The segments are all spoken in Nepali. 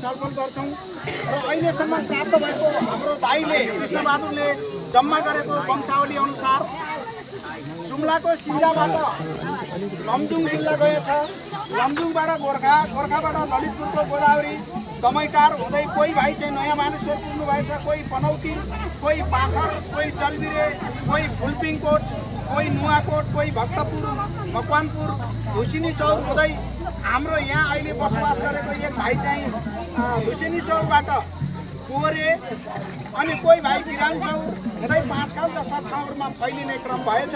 छलफल गर्छौँ र अहिलेसम्म प्राप्त भएको हाम्रो दाइले कृष्णबहादुरले जम्मा गरेको वंशावली अनुसार जुम्लाको सिङ्जाबाट लमजुङ जिल्ला गएछ, लमजुङबाट गोर्खा, गोर्खाबाट ललितपुरको गोदावरी दमैटार हुँदै कोही भाइ चाहिँ नयाँ मानेश्वर पुग्नुभएछ, कोही पनौती, कोही पाखर, कोही जलबिरे, कोही फुलपिङकोट, कोही नुवाकोट, कोही भक्तपुर, मकवानपुर, धुसिनी चौर हुँदै हाम्रो यहाँ अहिले बसोबास गरेको एक भाइ चाहिँ धुसिनी चौरबाट कोरे, अनि कोही भाइ किरान चौर हुँदै पाँचखाल जस्ता ठाउँहरूमा फैलिने क्रम भएछ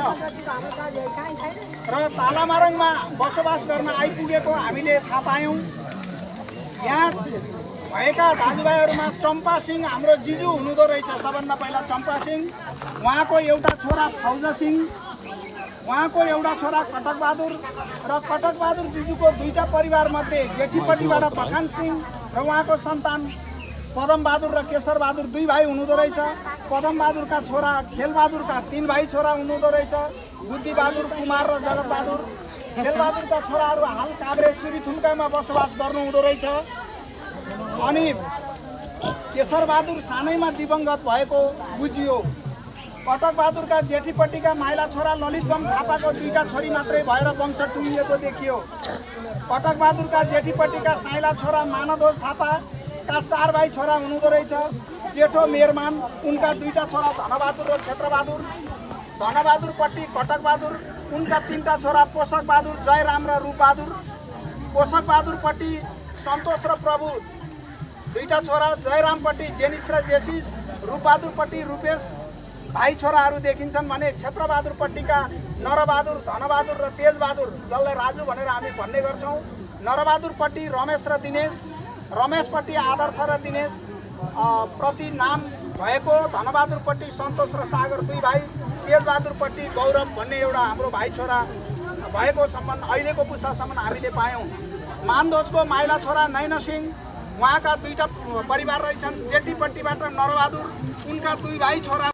र तालामारङमा बसोबास गर्न आइपुगेको हामीले थाहा पायौँ। यहाँ भएका दाजुभाइहरूमा चम्पा सिंह हाम्रो जिजु हुनुहुँदो रहेछ। सबभन्दा पहिला चम्पा सिंह, उहाँको एउटा छोरा फौजा सिंह, उहाँको एउटा छोरा कटकबहादुर र कटकबहादुर जिजुको दुईटा परिवारमध्ये जेठीपट्टिबाट बखान सिंह र उहाँको सन्तान पदमबहादुर र केशरबहादुर दुई भाइ हुनुहुँदो रहेछ। पदमबहादुरका छोरा खेलबहादुरका तीन भाइ छोरा हुनुहुँदो रहेछ, बुद्धिबहादुर, कुमार र जगतबहादुर। खेलबहादुरका छोराहरू हाल काभ्रे चुरीथुम्कामा बसोबास गर्नुहुँदो रहेछ। अनि केशरबहादुर सानैमा दिवंगत भएको बुझियो। कटकबहादुरका जेठीपट्टिका माइला छोरा ललितगम थापाको दुईटा छोरी मात्रै भएर वंश टुङ्गिएको देखियो। कटकबहादुरका जेठीपट्टिका साइला छोरा मानवध्वज थापाका चार भाइ छोरा हुनुहुँदो रहेछ। जेठो मेरमान, उनका दुईटा छोरा धनबहादुर र क्षेत्रबहादुर। धनबहादुरपट्टि कटकबहादुर, उनका तीनटा छोरा पोषकबहादुर, जयराम र रूपबहादुर। पोषकबहादुरपट्टि सन्तोष र प्रभु दुईटा छोरा, जयरामपट्टि जेनिस र जेसिस, रूपबहादुरपट्टि रूपेश भाइ छोराहरू देखिन्छन् भने क्षेत्रबहादुरपट्टिका नरबहादुर, धनबहादुर र तेजबहादुर, जसलाई राजु भनेर हामी भन्ने गर्छौँ। नरबहादुरपट्टि रमेश र दिनेश, रमेशपट्टि आदर्श र दिनेश प्रति नाम भएको, धनबहादुरपट्टि सन्तोष र सागर दुई भाइ, तेजबहादुरपट्टि गौरव भन्ने एउटा हाम्रो भाइ छोरा भएको सम्बन्ध अहिलेको पुस्तासम्म हामीले पायौँ। मानध्वजको माइला छोरा नयन सिंह, उहाँका दुईटा परिवार रहेछन्। जेठीपट्टिबाट नरबहादुर, उनका दुई भाइ छोरा